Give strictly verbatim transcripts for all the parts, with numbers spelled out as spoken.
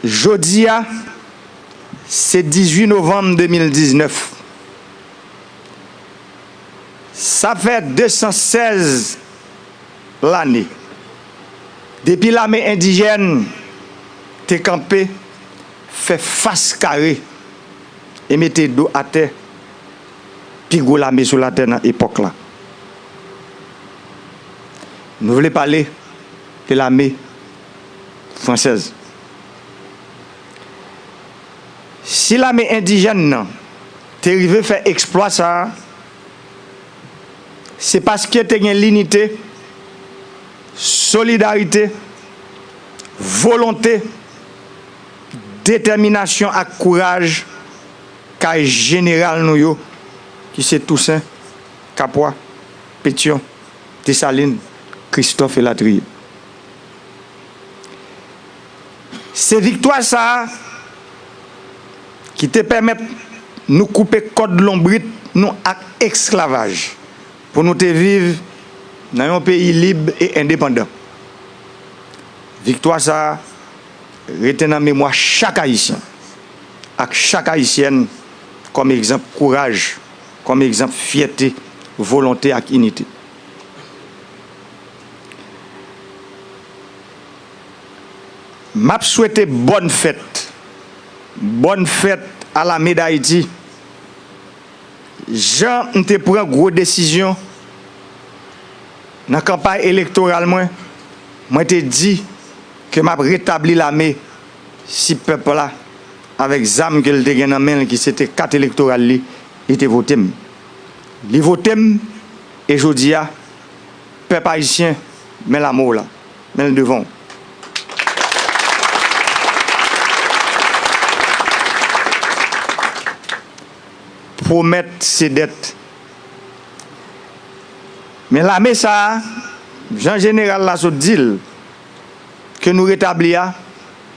Jodi a, se dizuit novanm de mil diznèf. Sa fè de san sèz lane depi lame endijèn te kanpe, fè fas kare e mete do atè pi gwo lame sou latè nan epòk la. Nou vle pale de lame fransèz. Si lame endijèn nan te rive fè eksplwa sa a, se paske te gen linite, solidarite, volonte, detèminasyon ak kouraj kay jeneral nou yo, ki se Tousen, Kapwa, Petyon, Desalin, Kristòf elatriye. Se viktwa sa a ki te pèmèt nou koupe kòd lonbrit nou ak esklavaj, pou nou te viv nan yon peyi lib e endepandan. Viktwa sa a rete nan memwa chak Ayisyen ak chak Ayisyèn kòm egzanp kouraj, kòm egzanp fyète, volonte ak inite. M ap swete bòn fèt, bòn fèt a Lame Dayiti. Jan m te pran gwo desizyon nan kanpay elektoral mwen, mwen te di ke m ap retabli lame si pèp la, avèk zam ke l te gen nan men l, ki se te kat elektoral li, li te vote m. Li vote m, e jodi a, pèp ayisyen, men lame w la, men l devan w. Pwomèt se dèt. Men lame sa a, jan jeneral la sot di l, ke nou retabli a,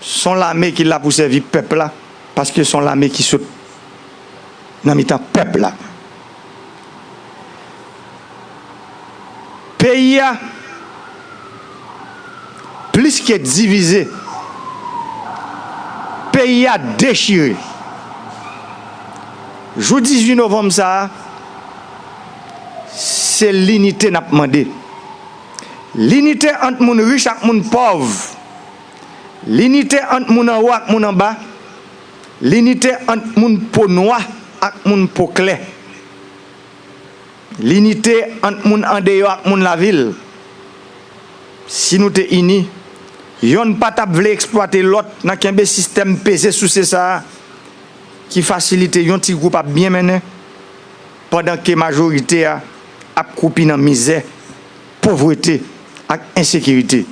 s on lame ki la pou sèvi pèp la, paske s on lame ki sot nan mitan pèp la. Peyi a plis ke divize, peyi a dechire. Jou dizuit novanm sa a, se linite n ap mande. Linite ant moun rich ak moun pòv. Linite ant moun anwo ak moun anba. Linite ant moun po nwa ak moun po klè. Linite ant moun andeyò ak moun lavil. Si nou te ini, yonn pa t ap vle eksplwate lòt nan kenbe sistèm peze souse sa a ki fasilite yon ti gwoup ap byen mennen, pandan ke majorite a ap kwoupi nan mizè, povrete ak ensekirite.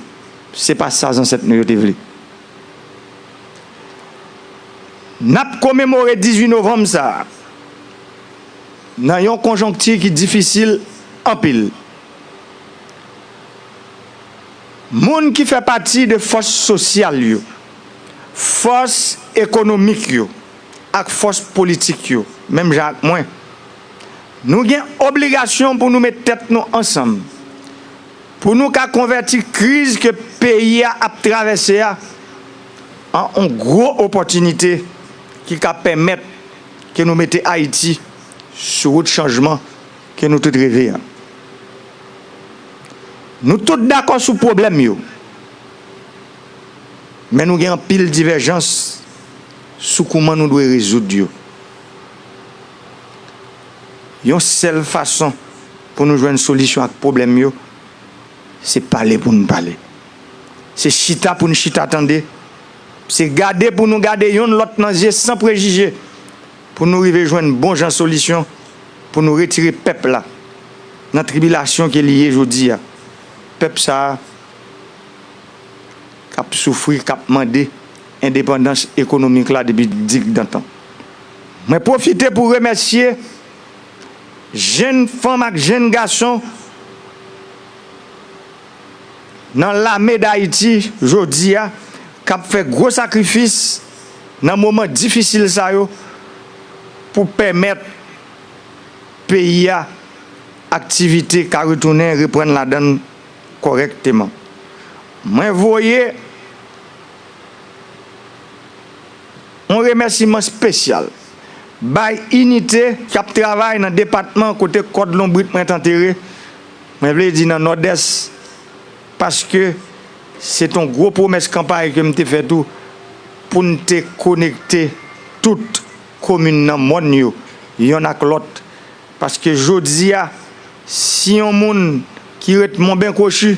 Se pa sa zansèt nou yo te vle. N ap komemore dizuit novanm sa a nan yon konjonkti ki difisil anpil. Moun ki fè pati de fòs sosyal yo, fòs ekonomik yo ak fòs politik yo, menm jan ak mwen, nou gen obligasyon pou nou met tèt nou ansanm, pou nou ka konvèti kriz ke peyi a ap travèse a an on gwo opòtinite ki ka pèmèt ke nou mete Ayiti sou wout chanjman ke nou tout reve a. Nou tout dakò sou pwoblèm yo, men nou gen anpil divèjans sou kouman nou dwe rezoud yo. Yon sèl fason pou nou jwenn solisyon ak pwoblèm yo, se pale pou n pale. Se chita pou n chita tande. Se gade pou nou gade yonn lòt nan zye san prejije, pou nou rive jwenn bon jan solisyon, pou nou retire pèp la nan tribilasyon ke li ye jodi a. Pèp sa a k ap soufri, k ap mande endepandans ekonomik la depi digdantan. Mwen pwofite pou remèsye jenn fanm ak jenn gason nan Lame Dayiti jodi a k ap fè gwo sakrifis nan moman difisil sa yo pou pèmèt peyi a aktivite ka retounen reprann ladan l kòrèkteman. Mwen voye Yon remèsiman espesyal bay inite k ap travay nan depatman kote kòd lonbrit mwen t antere, mwen vle di nan Nòdès, paske se t on gwo pwomès kanpay ke m te fè tou pou n te konekte tout komin nan mòn yo, yonn ak lòt. Paske jodi a, si yon moun ki ret Monben Kwochi,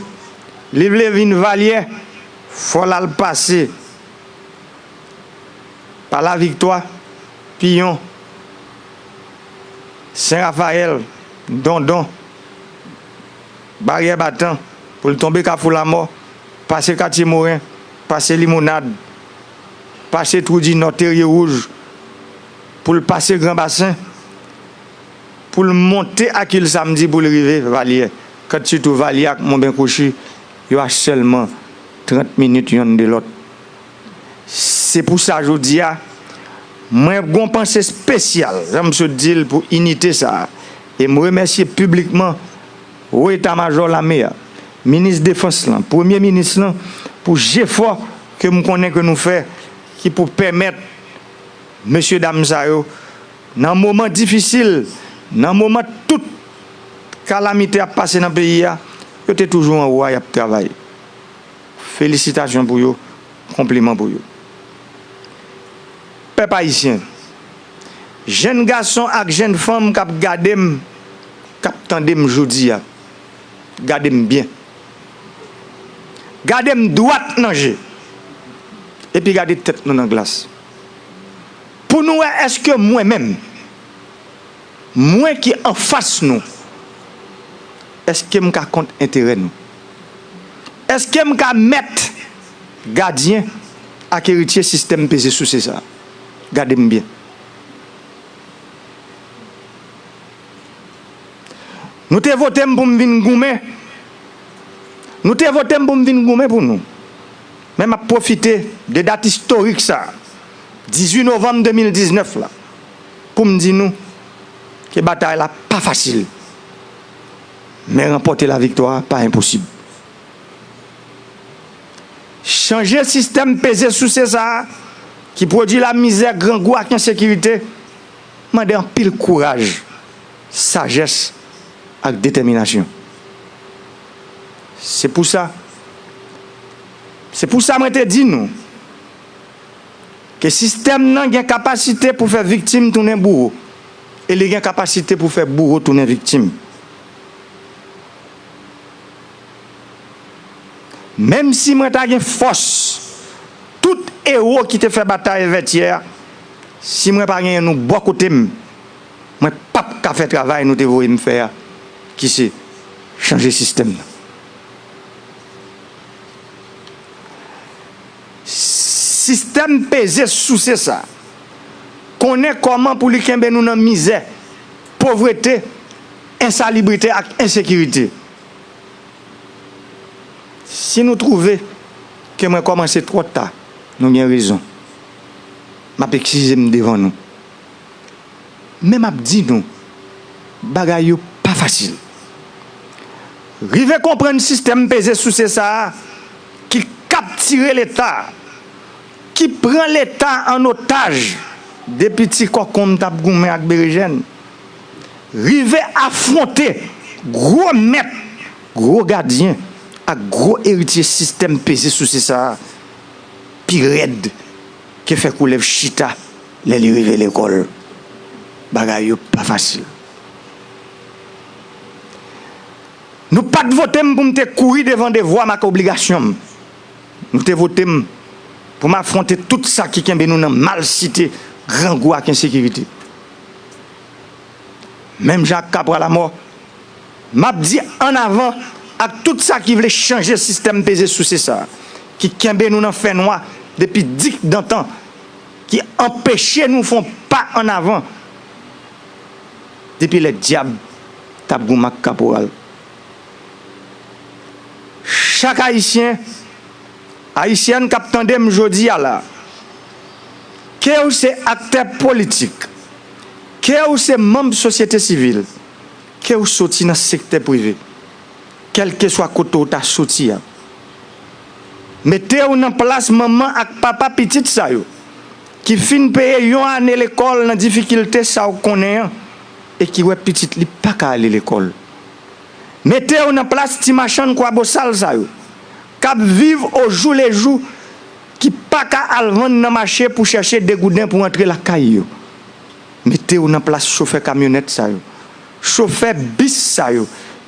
li vle vin Valyè, fò l al pase pa Laviktwa, Piyon, Sen Rafayèl, Dondon, Baryè Batan, pou l tonbe Kafou Lamò, pase Katye Moren, pase Limonad, pase Twou di Nò, Terye Wouj, pou l pase Gran Basen, pou l monte ak Il Samdi pou l rive Valyè. Kant sitou Valyè ak Monben Kwochi, yo a sèlman trant minit yonn de lòt. Se pou sa jodi a, mwen gen yon panse espesyal, jan m sot di l, pou inite sa a. E m remèsye piblikman Wo Eta Majò Lame a, Minis Defans lan, Premye Minis lan, pou jefò ke m konnen ke nou fè, ki pou pèmèt mesye dam sa yo, nan moman difisil, nan moman tout kalamite ap pase nan peyi a, yo te toujou anwo a, y ap travay. Felisitasyon pou yo, konpliman pou yo. Pèp ayisyen, jenn gason ak jenn fanm k ap gade m, k ap tande m jodi a, gade m byen. Gade m dwat nan je, epi gade tèt nou nan glas. Pou nou wè èske mwen menm, mwen ki anfas nou, èske m ka kont enterè nou? Èske m ka mèt, gadyen ak eritye sistèm peze souse sa a? Gade m byen. Nou te vote m pou m vin goumen. Nou te vote m pou m vin goumen pou nou. Men m ap pwofite de dat istorik sa a, dizuit novanm de mil diznèf la, pou m di nou ke batay la pa fasil. Men ranpòte laviktwa pa enposib. Chanje sistèm peze souse sa a, ki pwodui lamizè, grangou ak ensekirite, mande anpil kouraj, sajès ak detèminasyon. Se pou sa, se pou sa mwen te di nou ke sistèm nan gen kapasite pou fè viktim tounen bouwo, e li gen kapasite pou fè bouwo tounen viktim. Menm si mwen ta gen fòs tout ewo ki te fè batay Vètyè a, si mwen pa genyen nou bò kote m, mwen p ap ka fè travay nou te voye m fè a, ki se chanje sistèm nan. Sistèm peze souse sa a konnen kòman pou li kenbe nou nan mizè, povrete, ensalibrite ak ensekirite. Si nou twouve ke mwen kòmanse twò ta, nou gen rezon. M ap eskize m devan nou. Men m ap di nou, bagay yo pa fasil. Rive konprann sistèm peze souse sa a ki kaptire Leta, ki pran Leta an otaj depi ti kòkonm t ap goumen ak berejèn. Rive afwonte gwo mèt, gwo gadyen ak gwo eritye sistèm peze souse sa a pi rèd ke fè koulèv chita lè li rive lekòl. Bagay yo pa fasil. Nou pa t vote m pou m te kouri devan devwa m ak obligasyon m. Nou te vote m pou m afwonte tout sa ki kenbe nou nan malsite, grangou ak ensekirite. Menm jan ak Kapwa Lamò, m ap di annavan ak tout sa ki vle chanje sistèm peze souse sa a, ki kenbe nou nan fènwa depi dik dantan, ki anpeche nou fè yon pa annavan depi lè dyab t ap goumen ak kaporal. Chak Ayisyen, Ayisyèn k ap tande m jodi a la, ke w se aktè politik, ke w se manm sosyete sivil, ke w soti nan sektè prive, kèlkeswa kote w ta soti a, mete w nan plas manman ak papa pitit sa yo, ki fin peye yon ane lekòl nan difikilte sa w konnen an, e ki wè pitit li pa ka ale lekòl. Mete w nan plas ti machann kwabosal sa yo, k ap viv ojoulejou, ki pa ka al vann nan mache pou chèche de gouden pou antre lakay yo. Mete w nan plas chofè kamyonèt sa yo, chofè bis sa yo,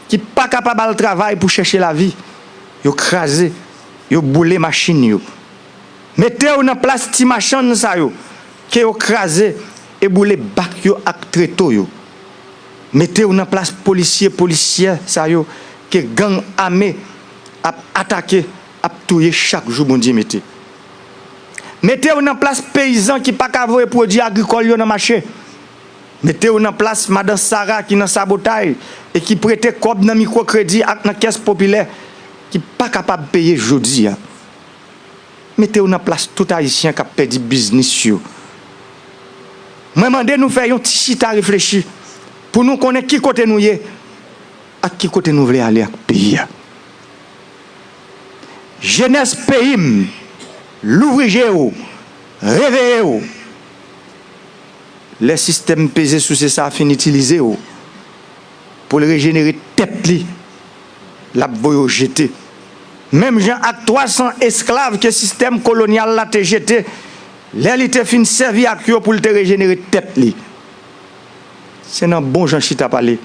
ki pa kapab al travay pou chèche lavi. Yo kraze, yo boule machin yo. Mete w nan plas ti machann sa yo ke yo kraze e boule bak yo ak treto yo. Mete w nan plas polisye, polisyè sa yo ke gang ame ap atake, ap touye chak jou Bondye mete. Mete w nan plas peyizan ki pa ka voye pwodui agrikòl yo nan mache. Mete w nan plas madan Sara ki nan sabotay e ki prete kòb nan mikwokredi ak nan kès popilè, ki pa kapab peye jodi a. Mete w nan plas tout Ayisyen k ap pèdi biznis yo. Mwen mande nou fè yon ti chita reflechi pou nou konnen ki kote nou ye ak ki kote nou vle ale ak peyi a. Jenès peyi m, louvri je w, reveye w. Lè sistèm peze souse sa a fin itilize w pou l rejenere tèt li, l ap voye w jete. Menm jan ak twa san esklav ke sistèm kolonyal la te jete, lè li te fin sèvi ak yo pou l te rejenere tèt li. Se nan bon jan chita pale,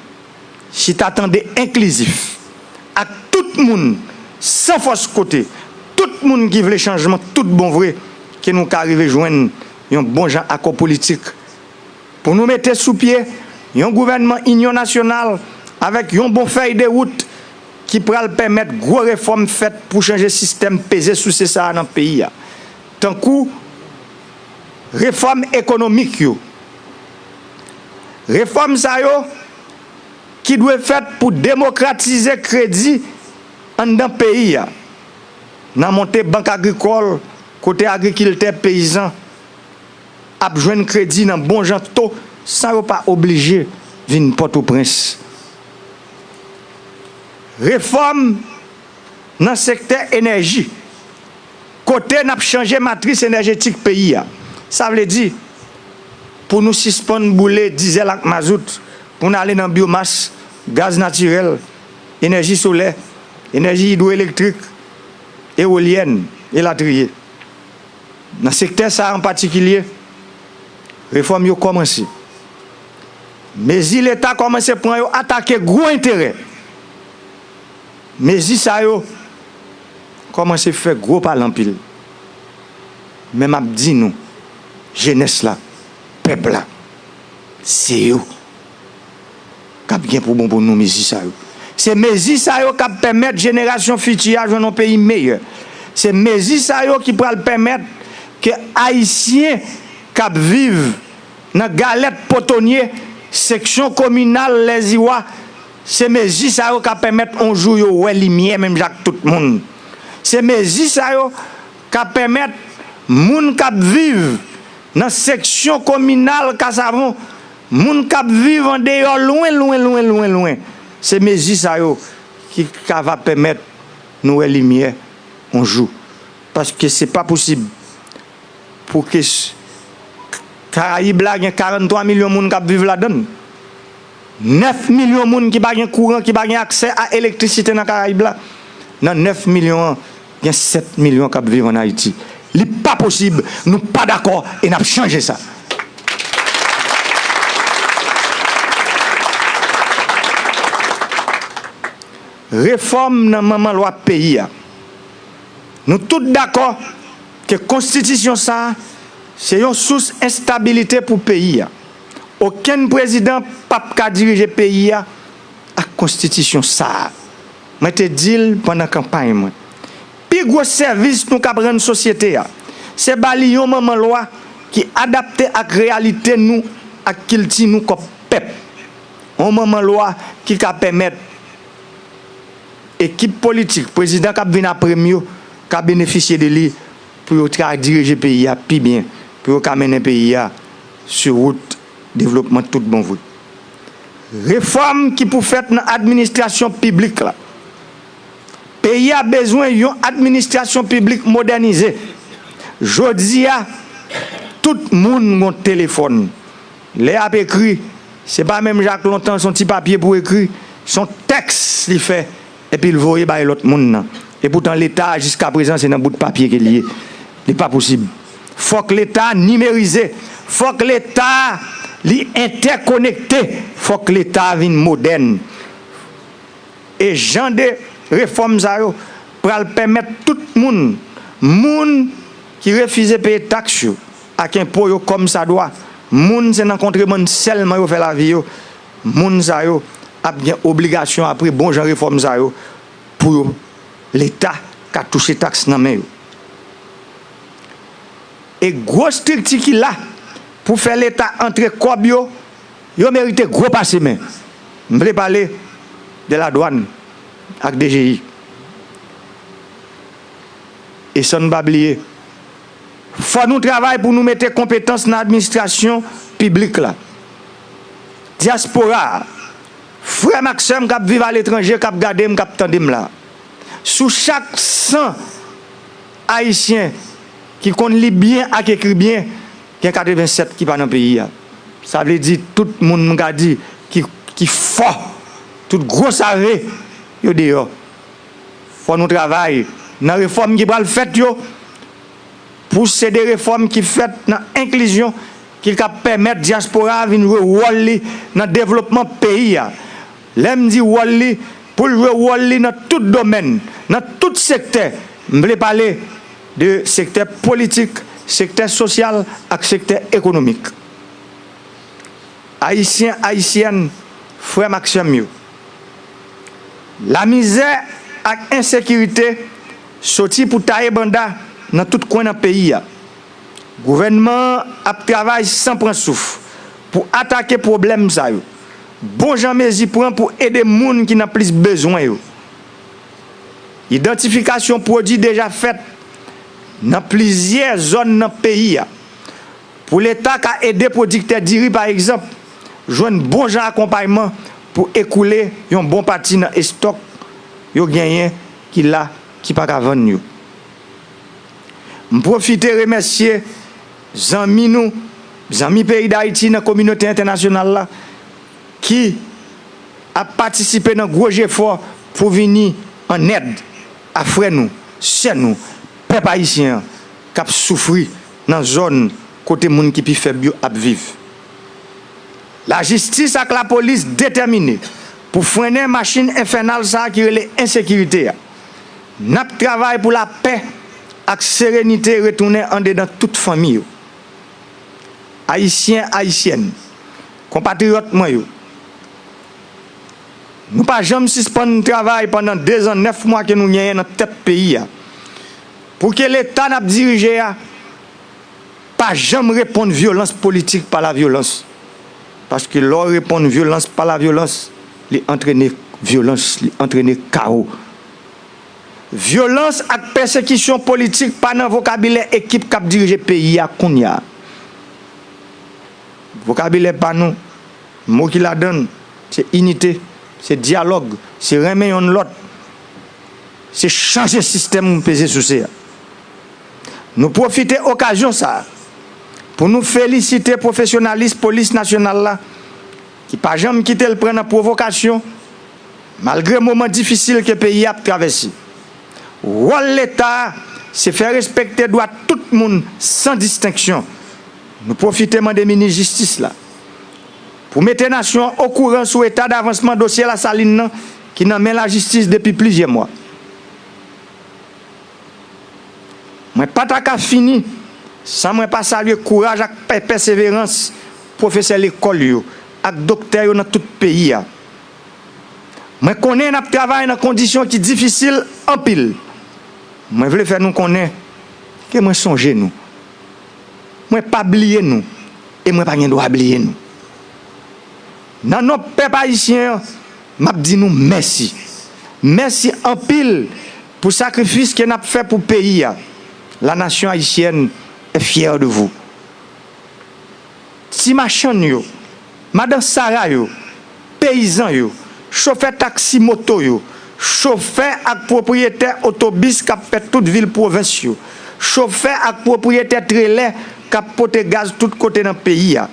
chita tande enklizif ak tout moun, san fòs kote, tout moun ki vle chanjman tout bon vre, ke nou ka rive jwenn yon bon jan akò politik pou nou mete sou pye yon gouvènman inyon nasyonal avèk yon bon fèy de wout ki pral pèmèt gwo refòm fèt pou chanje sistèm peze souse sa a nan peyi a, tankou refòm ekonomik yo. Refòm sa yo ki dwe fèt pou demokratize kredi anndan peyi a, nan monte bank agrikòl kote agrikiltè, peyizan ap jwenn kredi nan bon jan to san yo pa oblije vin Pòtoprens. Refòm nan sektè enèji, kote n ap chanje matris enèjetik peyi a. Sa vle di, pou nou sispann boule dizèl ak mazout, pou n ale nan byomas, gaz natirèl, enèji solè, enèji idwoelektrik, ewolyèn, elatriye. Nan sektè sa a an patikilye, refòm yo kòmanse. Mezi Leta kòmanse pran yo atake gwo enterè. Mezi sa yo kòmanse fè gwo pale anpil. Men m ap di nou, jenès la, pèp la, se yo k ap gen pou bon pou nou mezi sa yo. Se mezi sa yo k ap pèmèt jenerasyon fiti a jwenn yon peyi meyè. Se mezi sa yo ki pral pèmèt ke Ayisyen k ap viv nan Galèt Potonye, seksyon kominal Lèziwa, se mezi sa yo ka pèmèt on jou yo wè limyè menm jan ak tout moun. Se mezi sa yo ka pèmèt moun k ap viv nan seksyon kominal Kasavon, moun k ap viv andeyò lwen, lwen, lwen, lwen, lwen. Se mezi sa yo ki ka va pèmèt nou wè limyè on jou. Paske se pa posib pou ke s-, Karayib la gen karant twa milyon moun k ap viv ladan l. Nèf milyon moun ki pa gen kouran, ki pa gen aksè a elektrisite nan Karayib la. Nan nèf milyon an, gen sèt milyon k ap viv ann Ayiti. Li pa posib, nou pa dakò e n ap chanje sa. Refòm nan manman lwa peyi a. Nou tout dakò ke konstitisyon sa a se yon sous enstabilite pou peyi a. Okenn prezidan p ap ka dirije peyi a ak konstitisyon sa a. Mwen te di l pandan kanpay mwen. Pi gwo sèvis nou kab rann sosyete a, se ba li yon manman lwa ki adapte ak reyalite nou, ak kilti nou kòm pèp. Yon manman lwa ki ka pèmèt ekip politik, prezidan k ap vin apre m yo, ka benefisye de li pou yo ka dirije peyi a pi byen, pou yo ka mennen peyi a sou wout devlopman tout bon vre. Refòm ki pou fèt nan administrasyon piblik la. Peyi a bezwen yon administrasyon piblik modènize. Jodi a, Tout moun gon telefòn. Lè y ap ekri, se pa menm jan ak lontan, se yon ti papye pou ekri, se yon tèks li fè, epi l voye bay lòt moun nan. Epoutan, Leta a, jiska prezan, se nan bout papye ke l ye. Li pa posib. Fòk Leta a nimerize. Fòk Leta a, li entèkonekte. Fòk Leta a vin modèn. E jan de refòm sa yo pral pèmèt tout moun, moun ki refize peye taks yo ak enpo yo kòmsadwa, moun se nan kontrebann sèlman yo fè lavi yo, moun sa yo ap gen obligasyon apre bon jan refòm sa yo pou yo, Leta ka touche taks nan men yo. E gwo estrikti ki la pou fè Leta antre kòb yo, yo merite gwo pase men. M vle pale de ladwàn ak D G I. E san n pa bliye, fò nou travay pou nou mete konpetans nan administrasyon piblik la. Dyaspora a, frè m ak sè m k ap viv aletranje, k ap gade m, k ap tande m la, sou chak san Ayisyen ki konn li byen ak ekri byen, gen katrevennsèt ki pa nan peyi a. Sa vle di tout moun, m ka di, ki, ki fò, tout gwo save, yo deyò. Fò nou travay nan refòm ki pral fèt yo, pou se de refòm ki fèt nan enklizyon ki ka pèmèt dyaspora a vin jwe wòl li nan devlopman peyi a. Lè m di wòl li, pou l jwe wòl li nan tout domèn, nan tout sektè. M vle pale de sektè politik, sektè sosyal ak sektè ekonomik. Ayisyen, Ayisyèn, frè m ak sè m yo, lamizè ak ensekirite soti pou taye banda nan tout kwen nan peyi a. Gouvènman an ap travay san pran souf pou atake pwoblèm sa yo. Bon jan mezi pran pou ede moun ki nan plis bezwen yo. Idantifikasyon pwodui deja fèt nan plizyè zòn nan peyi a. Pou Leta ka ede pwodiktè diri, pa egzanp, jwenn bon jan akonpayman pou ekoule yon bon pati nan estòk yo genyen ki la, ki pa ka vann yo. M pwofite remèsye zanmi nou, zanmi peyi Dayiti nan kominote entènasyonal la, ki ap patisipe nan gwo jefò pou vini an èd a frè nou, sè nou, pèp ayisyen an k ap soufri nan zòn kote moun ki pi fèb yo ap viv. Lajistis ak lapolis detèmine pou frennen machin enfènal sa a ki rele ensekirite a. N ap travay pou lapè ak serenite retounen andedan tout fanmi yo. Ayisyen, Ayisyèn, konpatriyòt mwen yo, nou pa janm sispann travay pandan dezan nèf mwa ke nou genyen nan tèt peyi a, pou ke Leta n ap dirije a pa janm reponn vyolans politik pa lavyolans. Paske lè w reponn vyolans pa lavyolans, li antrene vyolans, li antrene kawo. Vyolans ak pèsekisyon politik pa nan vokabilè ekip k ap dirije peyi a kounye a. Vokabilè pa nou, mo ki ladan l, se inite, se dyalòg, se renmen yonn lòt, se chanje sistèm peze souse a. Nou pwofite okazyon sa a pou nou felisite pwofesyonalis Polis Nasyonal la, ki pa janm kite l pran nan pwovokasyon, malgre moman difisil ke peyi a ap travèse. Wòl Leta a, se fè respekte dwa tout moun san distenksyon. Nou pwofite mande minis jistis la pou mete nasyon an okouran sou eta davansman dosye Lasalin nan ki nan men lajistis depi plizyè mwa. Mwen pa ta ka fini san mwen pa salye kouraj ak pè-, pèseverans pwofesè lekòl yo ak doktè yo nan tout peyi a. Mwen konnen n ap travay nan kondisyon ki difisil anpil. Mwen vle fè nou konnen ke mwen sonje nou. Mwen pa bliye nou e mwen pa gen dwa bliye nou. Nan non pèp ayisyen an, m ap di nou mèsi. Mèsi anpil pou sakrifis ke n ap fè pou peyi a. La nation haïtienne est fière de vous. Ti machann yo, madan Sara yo, peyizan yo, chofè taksi moto yo, chofè ak pwopriyetè otobis k ap fè tout vil pwovens yo, chofè ak pwopriyetè trelè k ap pote gaz tout kote nan peyi a,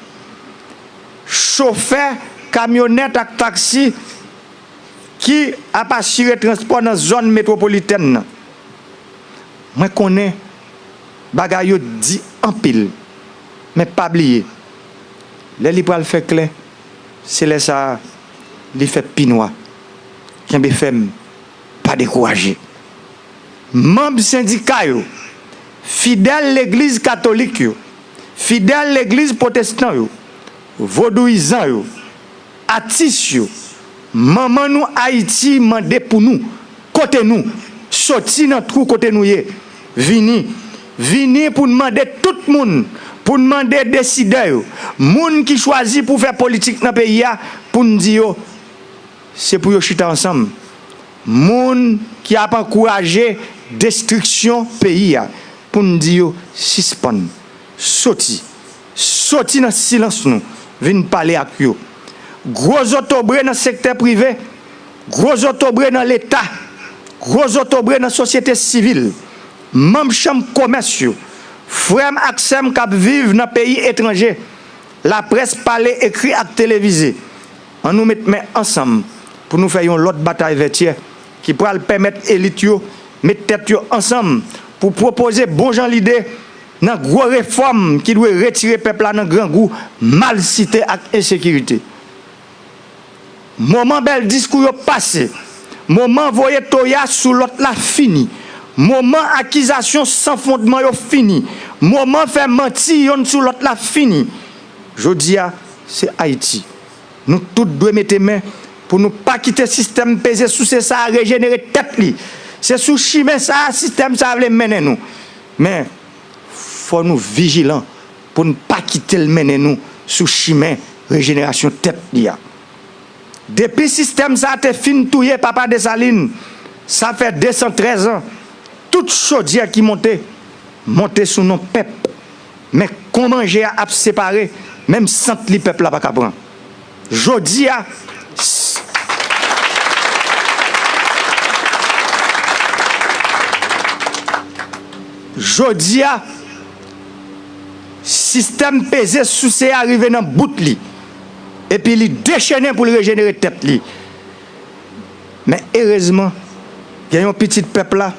chofè kamyonèt ak taksi ki ap asire transpò nan zòn metwopolitèn nan. Mwen konnen bagay yo di anpil, men pa bliye, lè li pral fè klè, se lè sa a li fè pi nwa. Kenbe fèm, pa dekouraje. Manm sendika yo, fidèl legliz katolik yo, fidèl legliz pwotestan yo, vodouyizan yo, atis yo, manman nou Ayiti mande pou nou, kote nou, soti nan twou kote nou ye, vini, vini pou n mande tout moun, pou n mande desidè yo, moun ki chwazi pou fè politik nan peyi a, pou n di yo, se pou yo chita ansanm. Moun ki ap ankouraje destriksyon peyi a, pou n di yo sispann, soti, soti nan silans nou, vin pale ak yo. Gwo zotobre nan sektè prive, gwo zotobre nan Leta, gwo zotobre nan sosyete sivil, manm chanm komès yo, frè m ak sè m k ap viv nan peyi etranje, laprès pale, ekri ak televize, ann nou met men ansanm pou nou fè yon lòt batay vètyè ki pral pèmèt elit yo met tèt yo ansanm pou pwopoze bon jan lide nan gwo refòm ki dwe retire pèp la nan grangou, malsite ak ensekirite. Moman bèl diskou yo pase. Moman voye toya sou lòt la fini. Moman akizasyon san fondman yo fini. Moman fè manti yonn sou lòt la fini. Jodi a, se Ayiti. Nou tout dwe mete men pou nou pa kite sistèm peze souse sa a rejenere tèt li. Se sou chimen sa a sistèm sa a vle mennen nou. Men, fò nou vijilan pou n pa kite l mennen nou sou chimen rejenerasyon tèt li a. Depi sistèm sa a te fin touye papa Desalin, sa fè de san trèz an, tout chodyè ki monte, monte sou non pèp. Men kon manje a ap separe, menm sant li pèp la pa ka pran. Jodi a, s-, jodi a, sistèm peze souse a rive nan bout li, epi li dechennen pou l rejenere tèt li. Men erezman, gen yon pitit pèp la,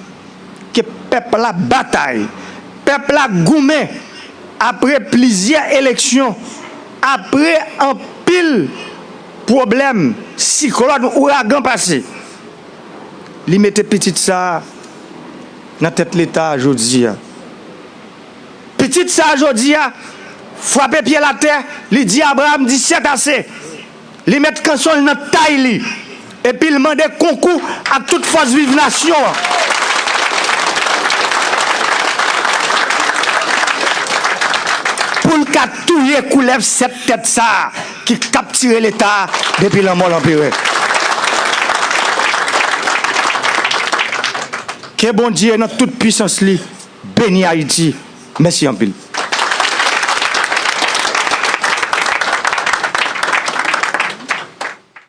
ke pèp la batay, pèp la goumen, apre plizyè eleksyon, apre anpil pwoblèm, siklòn, ouragan pase. Li mete pitit sa a nan tèt Leta a jodi a. Pitit sa a jodi a frape pye l atè, li di Abraram di c'est assez. Li met kanson l nan tay li, epi l mande konkou ak tout fòs viv nasyon an pou l ka touye koulèv sèt tèt sa a ki kaptire Leta a depi lanmò Lanperè. Ke Bondye nan tout pwisans li beni Ayiti. Mèsi anpil.